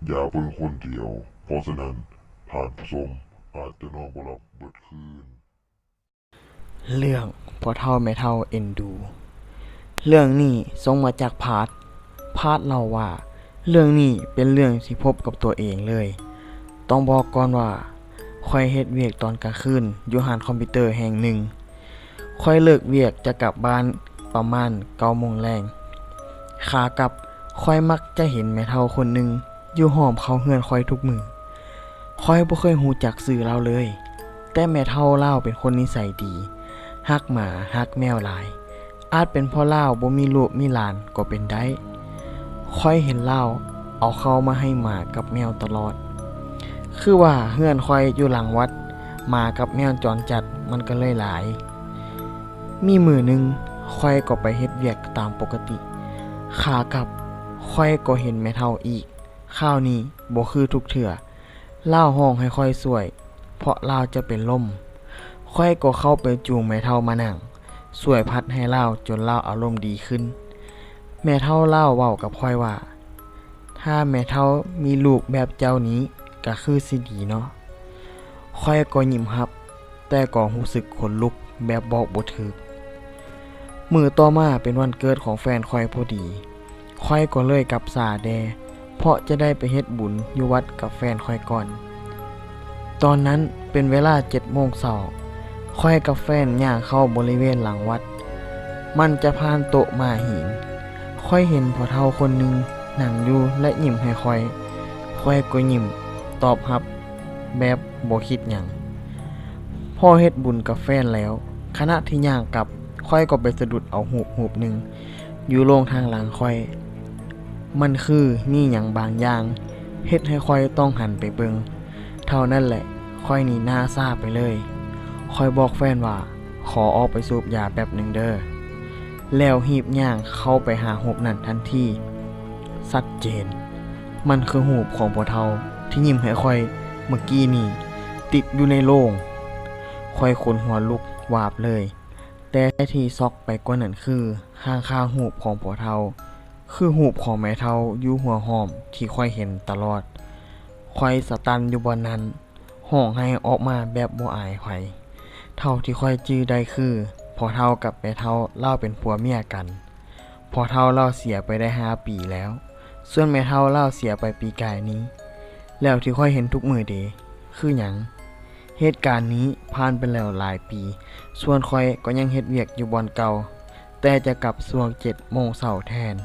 ຢ່າເບິ່ງຄົນດຽວ, ເພາະສະນັ້ນທ່ານຜູ້ຊົມອາດຈະນອນບໍ່ຫຼັບເບິດຄືນ. ເລື່ອງພໍ່ເຖົ້າແມ່ເຖົ້າເອັນດູ. ເລື່ອງນີ້ສົ່ງມາຈາກພາດ. ພາດເລົ່າວ່າ ເລື່ອງນີ້ເປັນເລື່ອງທີ່ພົບກັບຕົວເອງເລີຍ. ຕ້ອງບອກກ່ອນວ່າ ຂ້ອຍເຮັດວຽກຕອນກາງຄືນຢູ່ຮ້ານຄອມພິວເຕີແຫ່ງໜຶ່ງ. ຂ້ອຍເລີກວຽກຈະກັບບ້ານປະມານເກົ້າໂມງແລງ. ຂາກັບ ຂ້ອຍມັກຈະເຫັນແມ່ເຖົ້າຄົນໜຶ່ງຢູ່ອ້ອມເຂົ້າເຮືອນຂ້ອຍທຸກມື້. ຂ້ອຍບໍ່ເຄີຍຮູ້ຈັກຊື່ລາວເລີຍ, ແຕ່ແມ່ເຖົ້າລາວເປັນຄົນນິໄສດີ, ຮັກໝາຮັກແມວຫຼາຍ. ອາດເປັນເພາະລາວບໍ່ມີລູກມີຫຼານກໍເປັນໄດ້. ຂ້ອຍເຫັນລາວເອົາເຂົ້າມາໃຫ້ໝາກັບແມວຕະຫຼອດ. ຄືວ່າເຮືອນຂ້ອຍຢູ່ຫຼັງວັດ, ໝາກັບແມວຈອນຈັດມັນກໍເລີຍຫຼາຍ. ມີມື້ໜຶ່ງ, ຂ້ອຍກໍໄປເຮັດວຽກຕາມປົກກະຕິ. ຂາກັບ, ຂ້ອຍກໍເຫັນແມ່ເຖົ້າອີກ. ຄາວນີ້ບໍ່ຄືທຸກເທື່ອ. ລາວຮ້ອງໃຫ້ຂ້ອຍຊ່ວຍ, ເພາະລາວຈະເປັນລົມ. ຂ້ອຍກໍເຂົ້າໄປຈູງແມ່ເຖົ້າມານັ່ງ, ຊ່ວຍພັດໃຫ້ລາວຈົນລາວອາລົມດີຂຶ້ນ. ແມ່ເຖົ້າລາວເວົ້າກັບຂ້ອຍວ່າ, ຖ້າແມ່ເຖົ້າມີລູກແບບເຈົ້ານີ້ ກະຄືຊິດີເນາະ. ຂ້ອຍກໍຍິ້ມຮັບ, ແຕ່ກໍຮູ້ສຶກຂົນລຸກແບບບອກບໍ່ຖືກ. ມື້ຕໍ່ມາເປັນວັນເກີດຂອງແຟນຂ້ອຍພໍດີ. ຂ້ອຍກໍເລີຍກັບສາແດ່ ເພາະຈະໄດ້ໄປເຮັດບຸນຢູ່ວັດກັບແຟນຂ້ອຍກ່ອນ. ຕອນນັ້ນເປັນເວລາເຈັດໂມງເຊົ້າ. ຂ້ອຍກັບແຟນຍ່າງເຂົ້າບໍລິເວນຫຼັງວັດ. ມັນຈະຜ່ານໂຕະມ້າຫີນ. ຂ້ອຍເຫັນພໍ່ເຖົ້າຄົນໜຶ່ງນັ່ງຢູ່ ແລະ ຍິ້ມໃຫ້ຂ້ອຍ. ຂ້ອຍກໍຍິ້ມຕອບຮັບແບບບໍ່ຄິດຫຍັງ. ພໍເຮັດບຸນກັບແຟນແລ້ວ, ຂະນະທີ່ຍ່າງກັບ, ຂ້ອຍກໍໄປສະດຸດເອົາຮູບຮູບໜຶ່ງ ຢູ່ໂລງທາງຫຼັງຂ້ອຍ. ມັນຄືມີຫຍັງບາງຢ່າງເຮັດໃຫ້ຂ້ອຍຕ້ອງຫັນໄປເບິ່ງ. ເທົ່ານັ້ນແຫຼະ, ຂ້ອຍໜີໜ້າຊ້າໄປເລີຍ. ຂ້ອຍບອກແຟນວ່າ, ຂໍອອກໄປສູບຢາແປັບໜຶ່ງເດີ້. ແລ້ວຮີບຍ່າງເຂົ້າໄປຫາຮູບນັ້ນທັນທີ. ຊັດເຈນ, ມັນຄືຮູບຂອງພໍ່ເຖົ້າທີ່ຍິ້ມໃຫ້ຂ້ອຍເມື່ອກີ້ນີ້ ຕິດຢູ່ໃນໂລງ. ຂ້ອຍຂົນຫົວລຸກວາບເລີຍ. ແຕ່ທີ່ຊັອກໄປກວ່ານັ້ນຄື ຂ້າງໆຮູບຂອງພໍ່ເຖົ້າ ຄືຮູບຂອງແມ່ເຖົ້າຢູ່ຫົວຫ້ອມທີ່ຂ້ອຍເຫັນຕະຫຼອດ. ຂ້ອຍສະຕັນຢູ່ບ່ອນນັ້ນ, ຮ້ອງໄຫ້ອອກມາແບບບໍ່ອາຍໃຜ. ເທົ່າທີ່ຂ້ອຍຈື່ໄດ້ຄື ພໍ່ເຖົ້າກັບແມ່ເຖົ້າລາວເປັນຜົວເມຍກັນ. ພໍ່ເຖົ້າລາວເສຍໄປໄດ້ຫ້າປີແລ້ວ, ສ່ວນແມ່ເຖົ້າລາວເສຍໄປປີກາຍນີ້. ແລ້ວທີ່ຂ້ອຍເຫັນທຸກມື້ເດ ຄືຫຍັງ? ເຫດການນີ້ຜ່ານໄປແລ້ວຫຼາຍປີ, ສ່ວນຂ້ອຍກໍຍັງເຮັດວຽກຢູ່ບ່ອນເກົ່າ, ແຕ່ຈະກັບຊ່ວງເຈັດໂມງເຊົ້າແທນ.